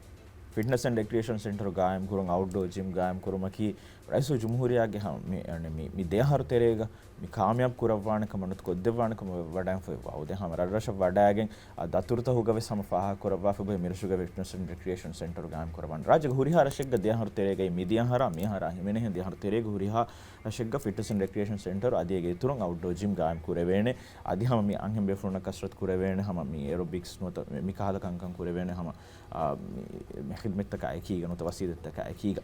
ފިޓްނަސް އެންޑް ރެކްރިއޭޝަން ސެންޓަރު ގާއިމް ކުރުން، އައުޓްޑޯ ޖިމް ގާއިމް ކުރުމަކީ ރައީސުލްޖުމްހޫރިއްޔާގެ ހަ-، މި، އަނެއް މި، މި ދެ އަހަރު ތެރޭގަ މި ކާމިޔާބު ކުރައްވާނެ ކަމަށް ނުވަތަ ކޮށްދެއްވާނެ ކަމަށް ވަޑައިގެންފައިވާ. ދެން ހަމަ ރަށްރަށަށް ވަޑައިގެން، އާ، ދަތުރުތަކުގަ ވެސް ހަމަ ފާހަގަކުރައްވާފަ އޮތް މިރަށުގެ ފިޓްނަސް އެންޑް ރެކްރިއޭޝަން ސެންޓަރު ގާއިމް ކުރައްވާނެ. ރާއްޖޭގެ ހުރިހާ ރަށެއްގަ ދެ އަހަރު ތެރޭގައި މިދިޔަ އަހަރާ މި އަހަރާ ހިމެނޭހެން ދެ އަހަރު ތެރޭގަ ހުރިހާ ރަށެއްގަ ފިޓްނަސް އެންޑް ރެކްރިއޭޝަން ސެންޓަރު އަދި އޭގެ އިތުރުން އައުޓްޑޯ ޖިމް ގާއިމް ކުރެވޭނެ. އަދި ހަމަ މި އަންހެން ބޭފުޅުންނަށް ކަސްރަތު ކުރެވޭނެ، ހަމަ މި އެރޯބިކްސް ނުވަތަ މި، މި ކަހަލަ ކަންކަން ކުރެވޭނެ ހަމަ، އާ، މި، މި ޚިދުމަތްތަކާ އެކީގަ ނުވަތަ ވަސީލަތްތަކާ އެކީގަ.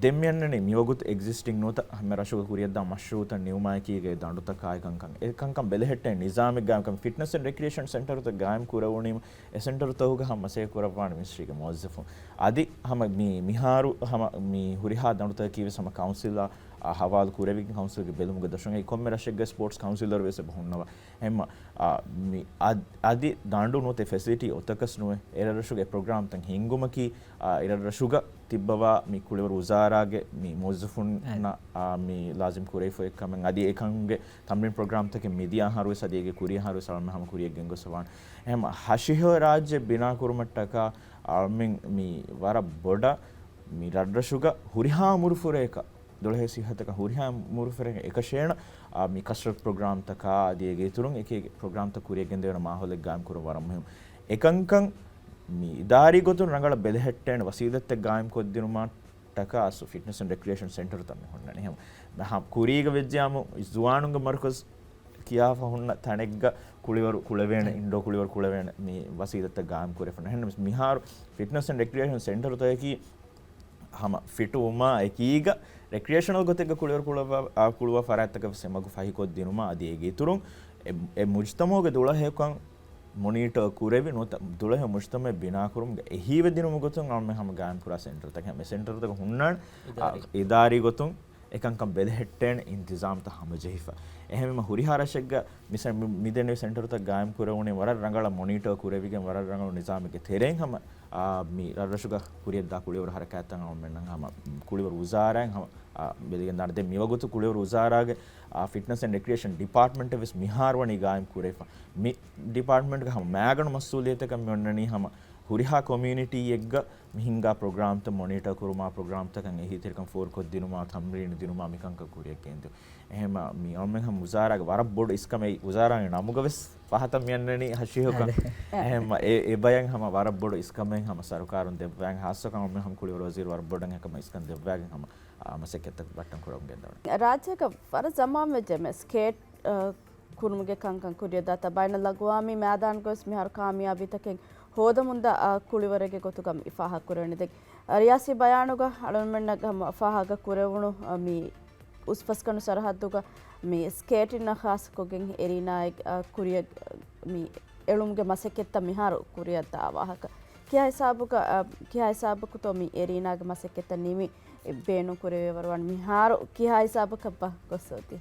ދެން މިއަންނަނީ މިވަގުތު އެގްޒިސްޓިން ނުވަތަ ހަމަ ރަށުގަ ކުރިއަށްދާ މަޝްރޫއުތައް ނިމުމާއެކީގައި ދަނޑުތަކާއި ކަންކަން. އެ ކަންކަން ބެލެހެއްޓޭ ނިޒާމެއް ގާއިމް ކަމެއް. ފިޓްނަސް އެންޑް ރެކްރިއޭޝަން ސެންޓަރުތައް ގާއިމް ކުރެވުނީމަ އެ ސެންޓަރުތަކުގަ ހަމަ މަސައްކަތް ކުރައްވާނެ މިނިސްޓްރީގެ މުވައްޒަފުން. އަދި ހަމަ މި، މިހާރު ހަމަ މި ހުރިހާ ދަނޑުތަކަކީ ވެސް ހަމަ ކައުންސިލާ އާ، ހަވާލު ކުރެވިގެން ކައުންސިލްގެ ބެލުމުގެ ދަށުން އެއީ ކޮންމެ ރަށެއްގެ ސްޕޯޓްސް ކައުންސިލަރ ވެސް އެބަ ހުންނަވާ. އެހެންމަ، އާ، މި އަދް-، އަދި ދާނޑު ނުވަތަ ފެސިލިޓީ އޮތަކަސް ނުވެ، އެރަށްރަށުގެ ޕްރޮގްރާމްތައް ހިންގުމަކީ، އާ، އެރަށްރަށުގަ ތިއްބަވާ މި ކުޅިވަރު ވުޒާރާގެ މި މުވައްޒަފުންނަށް، އާ، މި ލާޒިމް ކުރެވިފައި ކަމެއް. އަދި އެކަމުގެ ތަމްރީން ޕްރޮގްރާމްތަކެއް މިދިޔަ އަހަރު ވެސް އަދި އޭގެ ކުރިއަހަރު ވެސް އަޅުމެން ހަމަ ކުރިއަށް ގެންގޮސްފަވާނެ. އެހެންމަ ހަށިހަ ރާއްޖެ ބިނާކުރުމަށްޓަކާ އަޅުމެން މި ވަރަށް ބޮޑަށް މި ރަށްރަށުގަ ހުރިހާ އުމުރުފުރަޔަކަށް، ދުޅަހެޔޮ ސިއްހަތަކަށް ހުރިހާ އުމުރުފުރަޔަކަށް އެކަށޭނަ، އާ، މި ކަސްރަތު ޕްރޮގްރާމްތަކާ އަދި އޭގެ އިތުރުން އެކި ޕްރޮގްރާމްތައް ކުރިއަށް ގެންދެވޭނެ މާހައުލެއް ގާއިމް ކުރުން ވަރަށް މުހިންމު. އެކަންކަން މި އިދާރީ ގޮތުން ރަނގަޅަށް ބެލެހެއްޓޭނެ ވަސީލަތްތައް ގާއިމް ކޮށްދިނުމަށްޓަކާ އަސްލު ފިޓްނަސް އެންޑް ރެކްރިއޭޝަން ސެންޓަރުތައް މި ހުންނަނީ. ހަމަ ކުރީގަ ވެއްޖެޔާމު ޒުވާނުންގެ މަރުކަޒު ކިޔާފަ ހުންނަ ތަނެއްގަ ކުޅިވަރު ކުޅެވޭނެ، އިންޑޯ ކުޅިވަރު ކުޅެވޭނެ މި ވަސީލަތްތައް ގާއިމް ކުރެފަ. އެހެންނަމަވެސް މިހާރު ފިޓްނަސް އެންޑް ރެކްރިއޭޝަން ސެންޓަރުތަކަކީ ހަމަ ފިޓުވުމާ އެކީގަ ރެކްރިއޭޝަނަލް ގޮތެއްގަ ކުޅިވަރު ކުޅަވާ، އާ، ކުޅުވާ ފަރާތްތަކަށް ވެސް އެމަގު ފަހިކޮށްދިނުމާ އަދި އޭގެ އިތުރުން އެ، އެ މުޖްތަމަޢުގެ ދުޅަހެޔޮކަން މޮނީޓަރ ކުރެވި ނުވަތަ ދުޅަހެޔޮ މުޖްތަމަޢެއް ބިނާކުރުމުގެ އެހީވެދިނުމުގެ ގޮތުން އަޅުމެން ހަމަ ގާއިމްކުރާ ސެންޓަރުތަކެއް. އެ ސެންޓަރުތަކަށް ހުންނާނެ، އާ، އިދާރީ. އިދާރީ ގޮތުން އެކަންކަން ބެލެހެއްޓޭނެ އިންތިޒާމްތައް ހަމަޖެހިފަ. އެހެންވީމަ ހުރިހާ ރަށެއްގަ މިސާ މި، މި ދެންނެވި ސެންޓަރުތައް ގާއިމް ކުރެވުނީ ވަރަށް ރަނގަޅަށް މޮނީޓަރ ކުރެވިގެން ވަރަށް ރަނގަޅު ނިޒާމެއްގެ ތެރެއިން ހަމަ، އާ، މި ރަށްރަށުގަ ކުރިއަށްދާ ކުޅިވަރު ހަރަކާތްތައް އަޅުމެންނަށް ހަމަ ކުޅިވަރު ވުޒާރާއިން ހަމަ، އާ، ބެލިގެން ދާނެ. ދެން މިވަގުތު ކުޅިވަރު ވުޒާރާގެ، އާ، ފިޓްނަސް އެންޑް ރެކްރިއޭޝަން ޑިޕާޓްމަންޓެއް ވެސް މިހާރު ވަނީ ގާއިމް ކުރެވިފަ. މި ޑިޕާޓްމަންޓްގެ ހަމަ މައިގަނޑު މަސްއޫލިއްޔަތަކަށް މި އޮންނަނީ ހަމަ ހުރިހާ ކޮމިއުނިޓީއެއްގަ މި ހިންގާ ޕްރޮގްރާމްތައް މޮނީޓަރ ކުރުމާ، ޕްރޮގްރާމްތަކަށް އެހީތެރިކަން ފޯރުކޮށްދިނުމާ، ތަމްރީނު ދިނުމާ، މިކަންކަން ކުރިއަށް ގެންދިއުން. އެހެންމަ މި އަޅުމެން ހަމަ ވުޒާރާގެ ވަރަށް ބޮޑު އިސްކަމެއް، ވުޒާރާގެ ނަމުގަ ވެސް ފަހަތަށް މިއަންނަނީ ހަށިހަކަން. އެހެންމަ އެ، އެ ބަޔަށް ހަމަ ވަރަށް ބޮޑު އިސްކަމެއް ހަމަ ސަރުކާރުން ދެއްވާ، ހާއްސަކޮށް އަޅުމެން ހަމަ ކުޅިވަރު ވަޒީރު ވަރަށް ބޮޑަށް އެކަމަށް އިސްކަން ދެއްވާގެން ހަމަ، އާ، މަސައްކަތްތައް ބައްޓަން ކުރަމުން ގެންދަވަނީ. ރާއްޖޭގަ ވަރަށް ޒަމާން ވެއްޖެ މި ސްކޭޓް، އާ، ކުރުމުގެ ކަންކަން ކުރިއަށްދާތާ ބައިނަލްއަގުވާމީ މައިދާނުގަވެސް މިހާރު ކާމިޔާބީތަކެއް ހޯދަމުންދާ، އާ، ކުޅިވަރެއްގެ ގޮތުގަ މި ފާހަގަކުރެވެނީ. ދެން، އާ، ރިޔާސީ ބަޔާނުގަ އަޅުގަނޑުމެންނަށް ހަމަ ފާހަގަކުރެވުނު، އާ، މި އުސްފަސްގަނޑު ސަރަހައްދުގަ މި ސްކޭޓިންނަށް ޚާއްޞަކޮށްގެން އެރީނާއެއް، އާ، ކުރިއަށް މި އެޅުމުގެ މަސައްކަތްތައް މިހާރު ކުރިއަށްދާ ވާހަކަ. ކިހާ ހިސާބުގަ، އާ، ކިހާ ހިސާބަކުތޯ މި އެރީނާގެ މަސައްކަތްތައް ނިމި ބޭނުން ކުރެވޭވަރު ވަން މިހާރު ކިހާ ހިސާބަކަށްބާ ގޮސް އޮތީ؟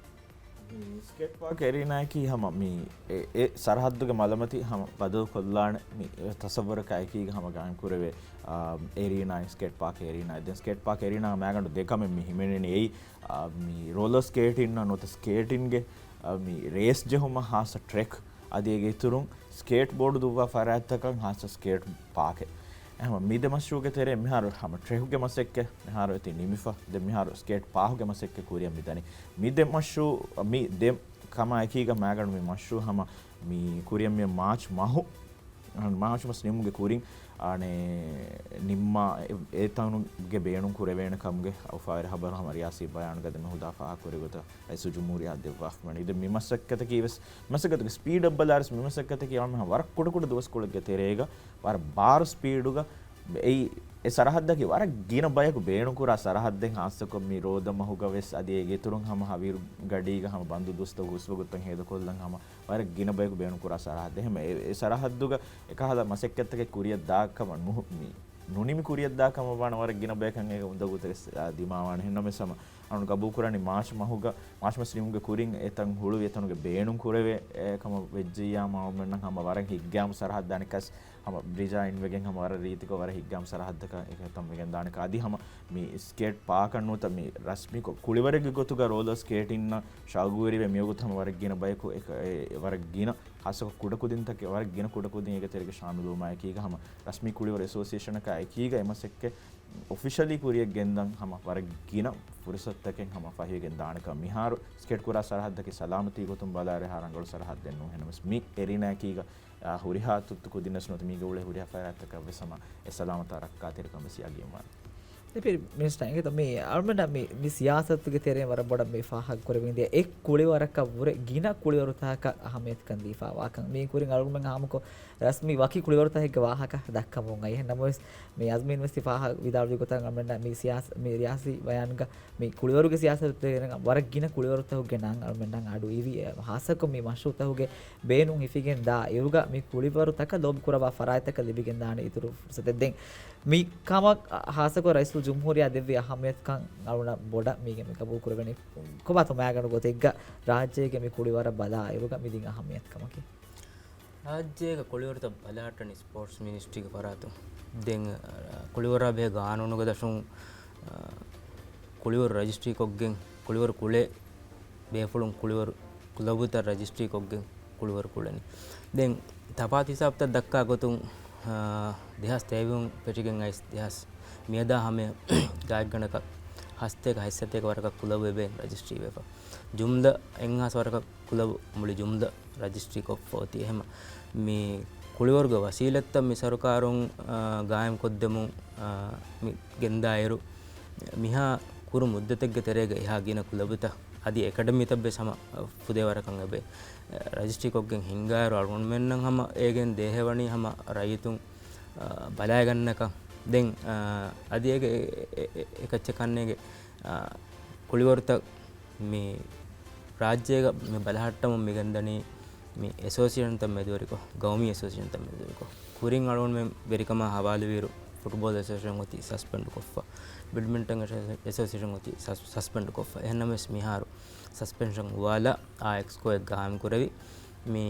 މި ސްކޭޓް ޕާކް އެރީނާއަކީ ހަމަ މި އެ، އެ ސަރަހައްދުގެ މަލަމަތި ހަމަ ބަދަލުކޮށްލާނެ މި ތަސައްވަރަކާ އެކީގަ ހަމަ ގާއިމް ކުރެވޭ، އާ، އެރީނާ، ސްކޭޓް ޕާކް އެރީނާ. ދެން ސްކޭޓް ޕާކް އެރީނާ މައިގަނޑު ދެ ކަމެއް މި ހިމެނެނީ. އެއީ، އާ، މި ރޯލަރ ސްކޭޓިންނަށް ނުވަތަ ސްކޭޓިންގެ، އާ، މި ރޭސް ޖެހުމަށް ހާއްސަ ޓްރެކް އަދި އޭގެ އިތުރުން ސްކޭޓް ބޯޑު ދުއްވާ ފަރާތްތަކަށް ހާއްސަ ސްކޭޓް ޕާކެއް. އެހެން މި ދެ މަޝްރޫޢުގެ ތެރޭ މިހާރު ހަމަ ޓްރެކްގެ މަސައްކަތް މިހާރު އެތި ނިމިފަ. ދެން މިހާރު ސްކޭޓް ޕާކްގެ މަސައްކަތް ކުރިއަށް މިދަނީ. މި ދެ މަޝްރޫޢު، މި ދެ ކަމާ އެކީގަ މައިގަނޑު މި މަޝްރޫޢު ހަމަ މި ކުރިއަށް މި މާޗް މަހު، މާޗް މަސް ނިމުމުގެ ކުރިން، އަނެ، ނިންމާ އެ، އެ ތަނުގެ ބޭނުން ކުރެވޭނެ ކަމުގެ އުފާވެރި ހަބަރު ހަމަ ރިޔާސީ ބަޔާނުގަ ދެމެ ހުދާ ފާހަގަކުރި ގޮތަށް ރައީސުލްޖުމްހޫރިއްޔާ ދެއްވާފަވަނީ. ދެން މި މަސައްކަތަކީ ވެސް، މަސައްކަތުގެ ސްޕީޑް އަށް ބަލާއިރު މި މަސައްކަތަކީ އަޅުމެން ވަރަށް ކުޑަކުޑަ ދުވަސްކޮޅެއްގެ ތެރޭގަ ވަރަށް ބާރު ސްޕީޑުގަ އެއީ، އެ ސަރަހައްދަކީ ވަރަށް ގިނަ ބަޔަކު ބޭނުންކުރާ ސަރަހައްދެއް، ހާއްސަކޮށް މި ރޯދަ މަހުގަ ވެސް އަދި އޭގެ އިތުރުން ހަމަ ހަވީރު ގަޑީގަ ހަމަ ބަންދު ދުވަސްތަކު ހުސްވަގުތުތައް ހޭދަކޮށްލަން ހަމަ ވަރަށް ގިނަ ބަޔަކު ބޭނުންކުރާ ސަރަހައްދެއް. އެހެން އެ، އެ ސަރަހައްދުގަ އެކަހަލަ މަސައްކަތްތަކެއް ކުރިއަށް ދާ ކަމަށް ނުހު-، މި ނުނިމި ކުރިއަށް ދާ ކަމަށް ވާނެ ވަރަށް ގިނަ ބަޔަކަށް އޭގެ އުނދަގޫތަކެއް ދިމާވާނެ. އެހެންނަމަވެސް ހަމަ އަޅުގަނޑު ގަބޫލުކުރަނީ މާޗް މަހުގަ، މާޗް މަސް ނިމުމުގެ ކުރިން އެތަން ހުޅުވި އެތަނުގެ ބޭނުން ކުރެވޭ އެ ކަމަށް ވެއްޖެއްޔާ މާ އަޅުމެންނަށް ހަމަ ވަރަށް ހިތްގައިމު ސަރަހައްދާނެ ކަސް ހަމަ ބްރިޖާ އިންވެގެން ހަމަ ވަރަށް ރީތިކޮށް ވަރަށް ހިތްގައިމު ސަރަހައްދަކަށް އެކަން ވެގެން ދާނެ ކަ. އަދި ހަމަ މި ސްކޭޓް ޕާކަށް ނުވަތަ މި ރަސްމީކޮށް ކުޅިވަރެއްގެ ގޮތުގަ ރޯލަރ ސްކޭޓިންނަށް ޝައުގުވެރިވެ މިވަގުތު ހަމަ ވަރަށް ގިނަ ބަޔަކު އެ، އެ، ވަރަށް ގިނަ ހާއްސަކޮށް ކުޑަކުދިންތަކެއް ވަރަށް ގިނަ ކުޑަކުދިން އޭގެ ތެރޭގަ ޝާމިލުވުމާ އެކީގަ ހަމަ ރަސްމީ ކުޅިވަރު އެސޯސިއޭޝަނަކާ އެކީގަ އެ މަސައްކަތް އޮފިޝަލީ ކުރިއަށް ގެންދަން ހަމަ ވަރަށް ގިނަ ފުރުސަތުތަކެއް ހަމަ ފަހިވެގެން ދާނެކަން. މިހާރު ސްކޭޓް ކުރާ ސަރަހައްދަކީ ސަލާމަތީ ގޮތުން ބަލާއިރު އެހާ ރަނގަޅު ސަރަހައްދެއް ނޫން. އެހެންނަމަވެސް މި އެރީނާއަކީގަ، އާ، ހުރިހާ ތުއްތު ކުދިންނަސް ނުވަތަ މީގަ އުޅޭ ހުރިހާ ފަރާތްތަކަށް ވެސް ހަމަ އެ ސަލާމަތާ ރައްކާތެރިކަން ވެސް ޔަގީންވާނެ. ދެން މިނިސްޓަރ އިނގޭތޯ މި އަޅުމެންނަށް މި، މި ސިޔާސަތުގެ ތެރެއިން ވަރަށް ބޮޑަށް މި ފާހަގަކުރެވިގެންދިޔަ އެއް ކުޅިވަރަކަށް ވުރެ ގިނަ ކުޅިވަރުތަކަކަށް އަހައްމިޔަތުކަން ދީފާވާކަން. މީ ކުރިން އަޅުގަނޑުމެން ހާމަކޮށް ރަސްމީ ވަކި ކުޅިވަރުތަކެއްގެ ވާހަކަ ދައްކަމުން އައި. އެހެންނަމަވެސް މި އަޒްމީން ވެސް ފާހަގަ ވިދާޅުވި ގޮތަށް އަޅުމެންނަށް މި ސިޔާސަ-، މި ރިޔާސީ ބަޔާންގަ މި ކުޅިވަރުގެ ސިޔާސަތުގެ ތެރެއިން ވަރަށް ގިނަ ކުޅިވަރުތަކުގެ ނަން އަޅުމެންނަށް އަޑު އިވި. އެ ހާއްސަކޮށް މި މަޝްރޫޢުތަކުގެ ބޭނުން ހިފިގެން ދާ އިރުގަ މި ކުޅިވަރުތަކަށް ލޯބި ކުރައްވާ ފަރާތްތަކަށް ލިބިގެން ދާނެ އިތުރު ފުރުސަތެއް. ދެން މި ކަމަށް ހާއްސަކޮށް ރައީސު ޖުމްހޫރިއްޔާ ދެއްވި އަހައްމިޔަތުކަން އަޅުންނަށް ބޮޑަށް މީގެ މި ގަބޫލު ކުރެވެނީ. ކޮބާތޯ މައިގަނޑު ގޮތެއްގަ ރާއްޖޭގެ މި ކުޅިވަރަށް ބަލާ އިރުގަ މި ދިން އަހައްމިޔަތު ކަމަކީ؟ ރާއްޖޭގެ ކުޅިވަރުތައް ބަލަހައްޓަނީ ސްޕޯޓްސް މިނިސްޓްރީގެ ފަރާތުން. ދެން، އަ، ކުޅިވަރާ ބެހޭ ގާނޫނުގެ ދަށުން، އަ، ކުޅިވަރު ރަޖިސްޓްރީ ކޮށްގެން، ކުޅިވަރު ކުޅޭ ބޭފުޅުން ކުޅިވަރު ކުލަބުތައް ރަޖިސްޓްރީ ކޮށްގެން ކުޅިވަރު ކުޅެނީ. ދެން ތަފާތު ހިސާބުތައް ދައްކާ ގޮތުން، އާ، ދެހާސް ތޭވީހުން ފެށިގެން އައިސް ދެހާސް މިއަދާ ހަމަޔަށް ގާތްގަނޑަކަށް ހަސަތޭކަ ހަތްސަތޭކަ ވަރަކަށް ކުލަބު އެބައިން ރަޖިސްޓްރީ ވެފަ. ޖުމްލަ އެއްހާސް ވަރަކަށް ކުލަބު މުޅި ޖުމްލަ ރަޖިސްޓްރީ ކޮށްފަ އޮތީ. އެހެމަ މި ކުޅިވަރުގެ ވަސީލަތްތައް މި ސަރުކާރުން، އާ، ގާއިމް ކޮށްދެމުން، އާ، މި ގެންދާއިރު، މިހާ ކުރު މުއްދަތެއްގެ ތެރޭގަ އެހާ ގިނަ ކުލަބުތައް އަދި އެކަޑަމީތައް ވެސް ހަމަ ފުދޭ ވަރަކަށް އެބަ ރަޖިސްޓްރީ ކޮށްގެން ހިންގާއިރު އަޅުގަނޑުމެންނަށް ހަމަ އޭގެން ދޭހަވަނީ ހަމަ ރައްޔިތުން، އާ، ބަލާގަންނަކަން. ދެން، އާ، އަދި އޭގެ އެ-، އެ-، އެ-، އެކައްޗެއް ކަންނޭގެ، އާ، ކުޅިވަރުތައް މި ރާއްޖޭގަ މި ބަލަހައްޓަމުން މިގެންދަނީ މި އެސޯސިއޭޝަންތައް މެދުވެރިކޮށް، ގައުމީ އެސޯސިއޭޝަންތައް މެދުވެރިކޮށް. ކުރިން އަޅުގަނޑުމެން ވެރިކަމާ ހަވާލުވިއިރު ފުޓްބޯލް އެސޯސިއޭޝަން އޮތީ ސަސްޕެންޑް ކޮށްފަ، ބެޑްމިންޓަން އެސޯ-، އެސޯސިއޭޝަން އޮތީ ސަސް-، ސަސްޕެންޑް ކޮށްފަ. އެހެންނަމަވެސް މިހާރު ސަސްޕެންޝަން އުވާލާ އާ އެކްސްކޯއެއް ގާއިމް ކުރެވި، މި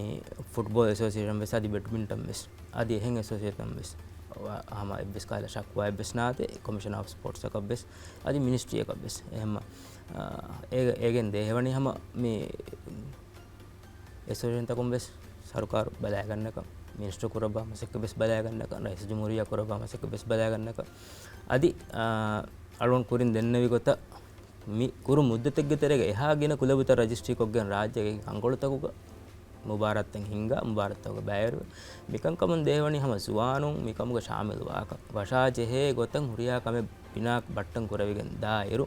ފުޓްބޯލް އެސޯސިއޭޝަން ވެސް އަދި ބެޑްމިންޓަން ވެސް އަދި އެހެން އެސޯސިއޭޝަން ވެސް ހަމަ އެއްވެސް ކަހަލަ ޝަކުވާއެއްވެސް ނާދޭ، ކޮމިޝަނަރ އޮފް ސްޕޯޓްސްއަކަށްވެސް އަދި މިނިސްޓްރީއަކަށްވެސް. އެހެންމަ، އާ، އޭގެ-، އޭގެން ދޭހަވަނީ ހަމަ މި އެސޯސިއޭޝަންތަކުން ވެސް ސަރުކާރު ބަލާގަންނަކަން، މިނިސްޓަރު ކުރައްވާ މަސައްކަތް ވެސް ބަލާގަންނަކަން، ރައީސްޖުމްހޫރިއްޔާ ކުރައްވާ މަސައްކަތް ވެސް ބަލާގަންނަކަން. އަދި، އާ، އަޅުގަނޑު ކުރިން ދެންނެވި ގޮތަށް މި ކުރު މުއްދަތެއްގެ ތެރޭގަ އެހާ ގިނަ ކުލަބުތައް ރަޖިސްޓްރީ ކޮށްގެން ރާއްޖޭގެ އަނގޮޅުތަކުގަ މުބާރާތްތައް ހިންގާ، މުބާރާތްތަކުގަ ބައިވެރިވެ، މިކަންކަމުން ދޭވަނީ ހަމަ ޒުވާނުން މިކަމުގަ ޝާމިލުވާކަން، ވަށާޖެހޭ ގޮތަށް ހުރިހާ ކަމެއް ބިނާ ބައްޓަން ކުރެވިގެން ދާއިރު،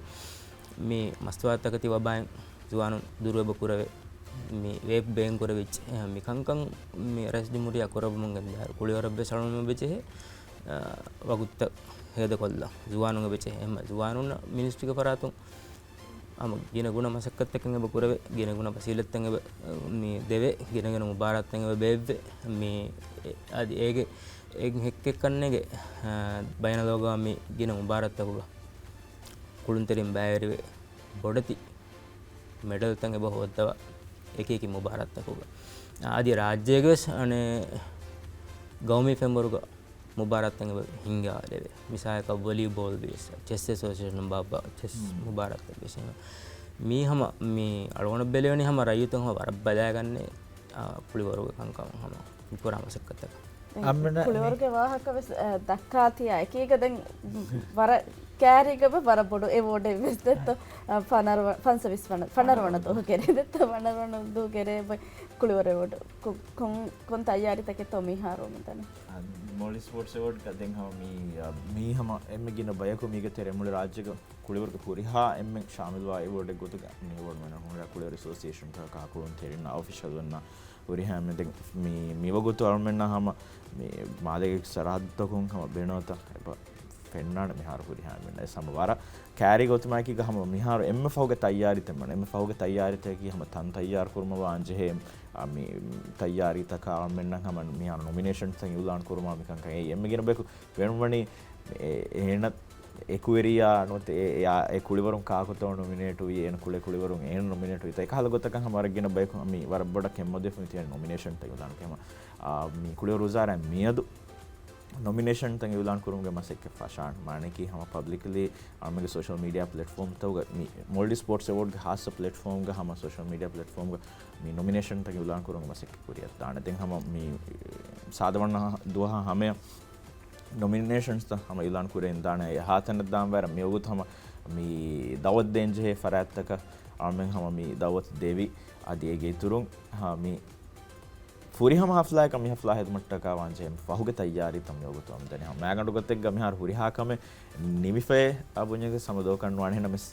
މި މަސްތުވާތަކެތި ވަބާއިން ޒުވާނުން ދުރުއެބަ ކުރެވޭ، މި ވޭޕް ބޭން ކުރެވިއްޖެ. އެހެން މިކަންކަން މި ރައީސް ޖުމްހޫރިއްޔާ ކުރައްވަމުން ގެންދާއިރު، ކުޅިވަރަށްވެސް އަޅުގަނޑުމެން އެބަޖެހޭ، އާ، ވަގުތުތައް ހޭދަކޮށްލަން. ޒުވާނުން އެބަޖެހޭ. އެހެން ޒުވާނުންނަށް މިނިސްޓްރީގެ ފަރާތުން ހަމަ ގިނަ ގުނަ މަސައްކަތްތަކެއް އެބަ ކުރެވޭ، ގިނަ ގުނަ ވަސީލަތްތައް އެބަ، މި ދެވޭ، ގިނަ ގިނަ މުބާރާތްތައް އެބަ ބޭއްވޭ. މި އެ-، އަދި އޭގެ، އޭގެ ހެއްކެއްކަންނޭގެ، އާ، ބައިނަލްއަގުވާމީ ގިނަ މުބާރާތްތަކުގަ ކުޅުންތެރިން ބައިވެރިވެ، ބޮޑެތި މެޑަލްތައް އެބަ ހޯއްދަވާ އެކި އެކި މުބާރާތްތަކުގަ. އަދި ރާއްޖޭގެ ވެސް އަނެއް ގައުމީ ފެންވަރުގަ މުބާރާތްތައް އެބަ ހިންގާލެވޭ. މިސާލަކަށް ވޮލީބޯލް ވިޔަސް، ޗެސް އެސޯސިއޭޝަން ބާއްވާ ޗެސް މުބާރާތްތައް ވިޔަސް. މީ ހަމަ މި އަޅުގަނޑަށް ބެލެވެނީ ހަމަ ރައްޔިތުން ހަމަ ވަރަށް ބަލާގަންނޭ، އާ، ކުޅިވަރުގެ ކަންކަމަށް ހަމަ މި ކުރާ މަސައްކަތަކަށް. އަމިނަ ކުޅިވަރުގެ ވާހަކަ ވެސް، އާ، ދައްކާތިޔާ އެކީގަ ދެން ވަރަށް ކައިރީގަ ވަރަށް ބޮޑު އެވޯޑެއް ވެސް ދެއްތޯ، އާ، ފަނަރަ-، ފަންސަވީސް ވަނަ، ފަނަރަ ވަނަ ދުވަހު ކެރޭ ދެއްތޯ، ފަނަރަ ވަނަ ދުވަހު ކެރޭ ކުޅިވަރު އެވޯޑް. ކޮ-، ކޮން، ކޮން ތައްޔާރީތަކެއްތޯ މިހާރު މިދަނީ؟ މޯލްޑިވްސް ސްޕޯޓްސް އެވޯޑްގަ ދެން ހަމަ މީ، މީ ހަމަ އެންމެ ގިނަ ބަޔަކު މީގެ ތެރޭ މުޅި ރާއްޖޭގަ ކުޅިވަރުގެ ހުރިހާ އެންމެ ޝާމިލްވާ އެވޯޑެއް ގޮތުގަ މި އެވޯޑް މެން ހުންނަ ކުޅިވަރު އެސޯސިއޭޝަންތަކަކާ ކުޅުންތެރިންނާ އޮފިޝަލުންނާ ހުރިހާ އެންމެ ދެން މި، މިވަގުތު އަޅުމެންނަށް ހަމަ މި މާލޭގެ ސަރަހައްދުތަކުން ހަމަ ބޭނުންތައް އެބަ ފެންނާނެ މިހާރު ހުރިހާ އެންމެން އެސް ހަމަ ވަރަށް ކައިރީގެ އޮތުމާއެކީގަ ހަމަ މިހާރު އެންމެ ފަހުގެ ތައްޔާރީތައް މަން، އެންމެ ފަހުގެ ތައްޔާރީތަކަކީ ހަމަ ތަން ތައްޔާރު ކުރުމަށް ވާން ޖެހޭ، އާ، މި ތައްޔާރީތަކާ އަޅުމެންނަށް ހަމަ މިހާރު ނޮމިނޭޝަންތައް އިއުލާން ކުރުމާ މިކަންކަން އެއީ އެންމެ ގިނަ ބަޔަކު ބޭނުންވަނީ އެ-، އޭނަ އެކުވެރިޔާ ނުވަތަ އެ-، އެ-، އާ، އެ ކުޅިވަރުން ކާކުތޯ ނޮމިނޭޓުވީ، އޭނަ ކުޅޭ ކުޅިވަރުން އޭނަ ނޮމިނޭޓުވީތޯ. އެކަހަލަ ގޮތަކަށް ހަމަ ވަރަށް ގިނަ ބަޔަކު މި ވަރަށް ބޮޑަށް ކެތްމަދުވެފަ މި ތިބެނީ ނޮމިނޭޝަންތައް އިއުލާން ކުރުމަށް. އާ، މި ކުޅިވަރު ވުޒާރާ މިއަދު ނޮމިނޭޝަންތައް އިއުލާން ކުރުމުގެ މަސައްކަތް ފަށާން. މާނައަކީ ހަމަ ޕަބްލިކްލީ އަޅުމެންގެ ސޯޝަލް މީޑިއާ ޕްލެޓްފޯމްތަކުގަ މި މޯލްޑިވްސް ސްޕޯޓްސް އެވޯޑްގެ ޚާއްޞަ ޕްލެޓްފޯމްގަ ހަމަ ސޯޝަލް މީޑިއާ ޕްލެޓްފޯމްގަ މި ނޮމިނޭޝަންތައް އިއުލާން ކުރުމުގެ މަސައްކަތް ކުރިއަށްދާނެ. ދެން ހަމަ މި ސާދަ ވަނަ ދުވަހާ ހަމަޔަށް ނޮމިނޭޝަންސްތައް ހަމަ އިއުލާން ކުރެވިދާނެ. އެހާތަނަށް ދާން ވަރަށް މިވަގުތު ހަމަ މި ދައުވަތު ދޭންޖެހޭ ފަރާތްތަކަށް އަޅުމެން ހަމަ މި ދައުވަތު ދެވި އަދި އޭގެ އިތުރުން ހަ މި ފުރިހަމަ ހަފްލާއަކަށް މި ހަފްލާ ހެދުމަށްޓަކާ ވާންޖެހޭ ފަހުގެ ތައްޔާރީތައް މިވަގުތު އަމިދަނީ. ހަމަ މައިގަނޑު ގޮތެއްގަ މިހާރު ހުރިހާ ކަމެއް ނިމިފައޭ އާ ބުންޏެއްގެ ސަމަ ދޯކަން ނުވާނެ. ހެނަމެސް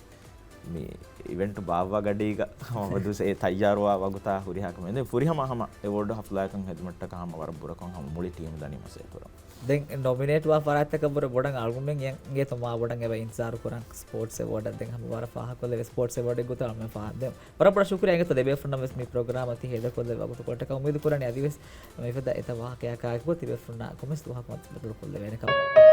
މި އިވެންޓް ބާއްވާ ގަޑީގަ ހަމަ ދުވަސް އެ ތައްޔާރުވާ ވަގުތާ ހުރިހާ ކަމެއް. ދެން ފުރިހަމަ ހަމަ އެވޯޑް ހަފްލާއަކަށް ހެދުމަށްޓަކާ ހަމަ ވަރަށް ބުރަކޮށް ހަމަ މުޅި ޓީމް ދަނީ މަސައްކަތް ކުރަން. ދެން ނޮމިނޭޓް ވާ ފަރާތްތަކަށް ވުރެ ބޮޑަށް އަޅުގަނޑުމެން އިންތިޒާރު ކުރަން ސްޕޯޓްސް އެވޯޑަށް. ދެން ހަމަ ވަރަށް ފާހަގަކޮށްލެވޭ ސްޕޯޓްސް އެވޯޑެއް ގޮތަށް އަޅުމެން ފާހަގަ ދެން ވަރަށް ބޮޑަށް ޝުކުރިއްޔާ އިނގޭތޯ ދެބޭފުޅުންނަށް ވެސް މި ޕްރޮގްރާމަށް ތި ހޭދަކޮށްލެވޭ ވަގުތުކޮޅަށްޓަކާ. އުއްމީދު ކުރަނީ އަދިވެސް މިފަދަ އެތައް ވާހަކައަކާއެކު ތިބޭފުޅުންނާ ކޮންމެސް ދުވަހަކު މަދު ކުރުކޮށްލެވޭނެ ކަމަށް.